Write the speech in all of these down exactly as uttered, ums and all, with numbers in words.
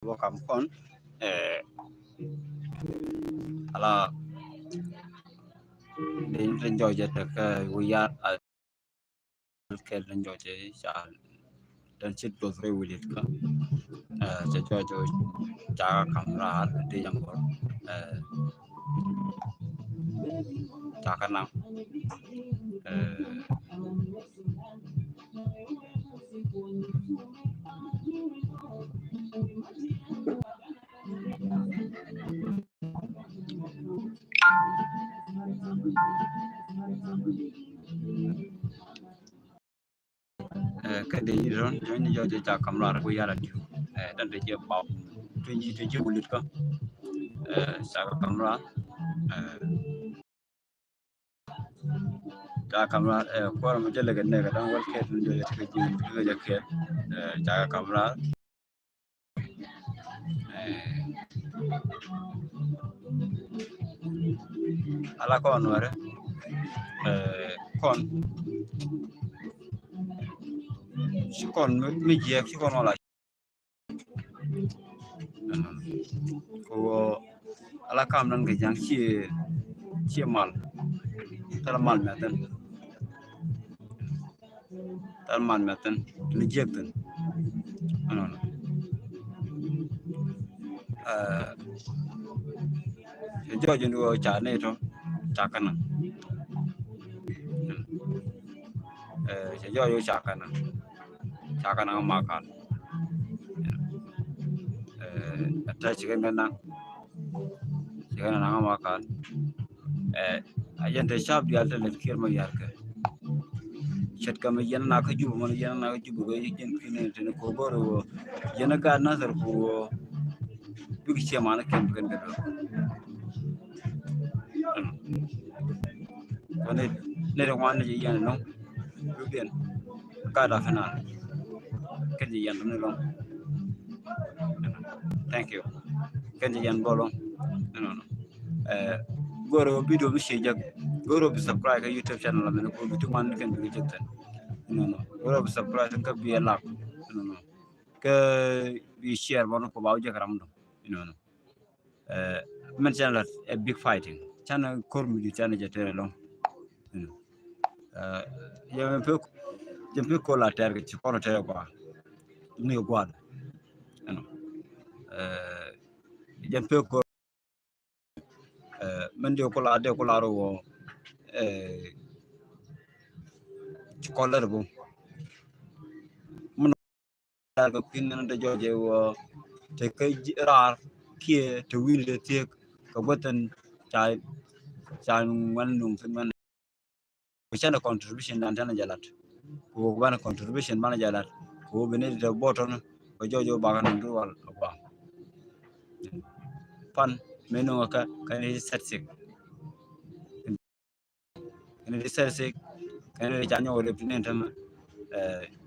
wä kam kɔn. Ɛ, ala den, den jɔɔc jɛ tekɛ wi̱i̱ yar a kɛl den jɔɔc jɛ ca den cit duɔth rɛy wi̱i̱ lit kä. Ɛ, cɛ jɔɔc jɛ ca kam raar di jɛ ŋuɔr. Ɛ, ca kɛ naŋ. Ɛ, Ɛ, kɛ dee ji̱ rɔ̱n jɔ̱ny ni jɔ̱ jɛ ca kam raar ku yara diu. Ɛ, dan dee jɛ baw. Tuny ji̱ tuny ji̱ wulit kä. Ɛ, ca kɛ kam raar. Ɛ, ca kam raar. Ɛ, kuɔr mi jɛ lɛ kɛ nɛ kɛ dan wäl kɛ tuny jɔ̱ jɛ tekɛ ji̱ tekɛ jɛ kɛ. Ɛ, ca kɛ kam raar. Ɛ, ala kɔn wɛrɛ. Ɛ, kɔn ci kɔn mi, mi jiɛk ci kɔn wala. Ko ala kam nan kɛ jaŋ ci, ci mal. Tara mal mɛ tɛn. Thal man mɛ thin ni jiɛk thin. Ɛnɔnɔ. Ɛ, cɛ jɔɔc in wä ca ni tɔ ca kɛ naŋ. Ɛ, cɛ jɔɔc wä ca kɛ naŋ. Ca kɛ naŋ ma kal. Ɛ, ɛ tɛ cikɛ naŋ. Cikɛ naŋ ma kal. Ɛ, a yɛn te cap diaal te lɛt kiɛr ma yar kɛ. Ce̱tkɛ mi yɛn na kä Jubɛ mɔn yɛn na kä Jubɛ kɛ yɛn kui̱n ni teni ko bä rɛ wä. Yɛn a gaat Nathɛr ko wä. Bik ciɛ man kɛn bikɛn kɛ dɔr. Kɔn ni, ni rɛ ŋuan ni yɛn nɔ. Ludiɛn. Gaat a fina. Kɛn yɛn ni lɔŋ. Thank you. Kɛn yɛn bɔlɔ. Nɔ nɔ. Ɛ, go̱o̱rɛ wä video mi cie jek. Go̱o̱rɛ wä bi subscribe kä YouTube channel la mɛn ko bi ti man kɛn bi jek tɛn. Nɔ nɔ. Go̱o̱rɛ wä bi subscribe kä bi lak. Nɔ nɔ. Kä bi share bɔn ko ba wä jek ram dɔ. Nɔ nɔ. Ɛ, mɛn channel a big fighting. Channel kor mi di channel jɛ tere lɔŋ. Ɛ, jɛ mɛ pek, jɛ mɛ pek ko la tɛr kɛ ci kɔn tɛr kua. Ni kua. Ɛnɔ. Ɛ, jɛ mɛ pek ko Ɛ, mɛn dee kula, dee kula rɔ wɔ, ɛ, ci kɔl lɛr bu. Mɛn dee kɛ kui̱n nɛn dee jɔɔc ɛ wɔ, te kä raar kiɛ te wi̱i̱ni dee thiek kɛ guäthɛn ca, ca ŋuɛn nuŋ thin mɛn. Ku canɛ contribution dan tɛn jɛ lat. Ku banɛ contribution banɛ jɛ lat. Ku bi ni tɛ botɔn kɛ jɔɔc ɛ wɔ bakɛ nɔn dual ɛ guam. Pan mi nuŋ kä kɛn i̱ sɛt sik. Kɛn i̱ sɛt sik kɛn i̱ ca nyɔk rep ti ni tämɛ. Ɛ,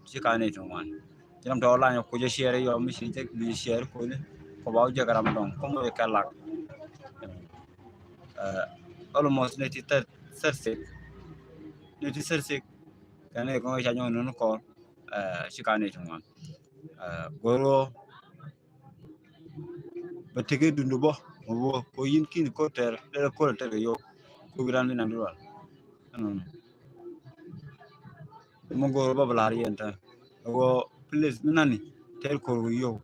ci ka ni ti ŋuan. Ci ram tɔ lany kucä share yɔ mi ci jek bi share koni. Kɔ ba wä jek ram dɔŋ kɔmɔ kɛ lak. Ɛ, almost ni ti thirty six. Ni ti thirty six kɛn i̱ kɔn ca nyɔk ni ni kɔr. Ɛ, ci ka ni ti ŋuan. Ɛ, go̱r wä bɛ tekɛ dundu bä mɔ bä ko yin kin ko tɛr lɛ ko tɛr kɛ yo̱ ko wiran mi nan dual. Ɛnɔnɔ. Mɔ go̱r bä bɛ lar yɛn tɛ wä please mi nani tɛr kor kɛ yo̱.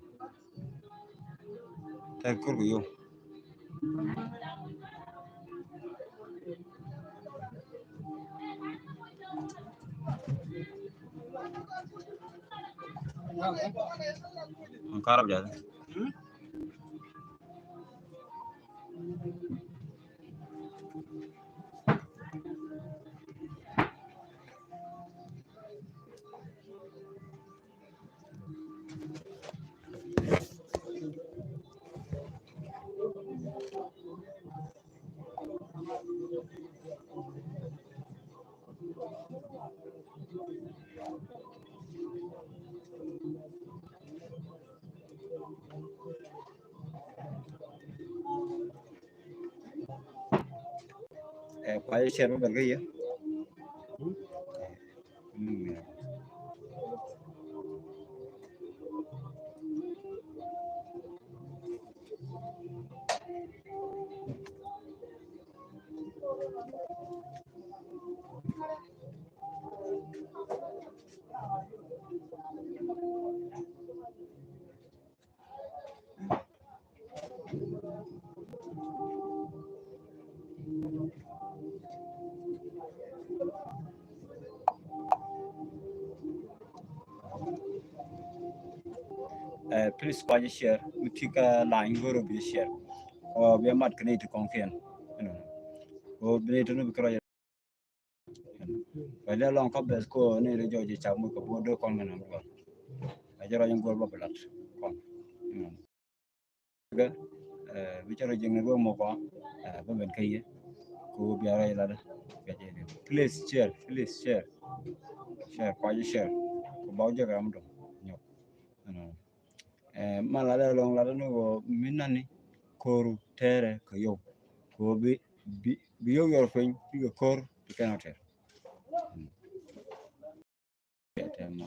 Tɛr kor kɛ yo̱. Karab jal. Ɛ, kua jɛ share bä bɛr kä yɛ. Mm, yeah. Eh, please kɔc share mi ti kä lany go̱r bi share. Kɔ bi mat kä ni ti kɔŋ kiɛn. Kɔ bi ni ti ni bi kɛ rɔ. Kɔ lɛ lɔŋ kä bɛth kɔ ni ri jɔc cak mi kɛ bo dee kɔn kɛ nam kɔn. Kɛ jɛ rɔ jɛ go̱r bä bi lat kɔn. Kɛ, eh, bi cɛ rɔ jiŋ ni ruɔk mɔ kɔ, eh, bä ben kä yɛ. Kɔ bi a rɔ jɛ lat. Kɛ jɛ di. Please share, please share. Share, kɔc share. Kɔ bak jɛ kɛ ram dɔŋ. Nyɔk. Eh, ma ladɛ lɔŋ ladɛ ni wä mi nani koru tɛrɛ kɛ yɔw. Kɛ wä bi, bi, bi yɔw yɔr piny, bi kɛ kor, bi kɛn a tɛr. Mm. Tɛr ma.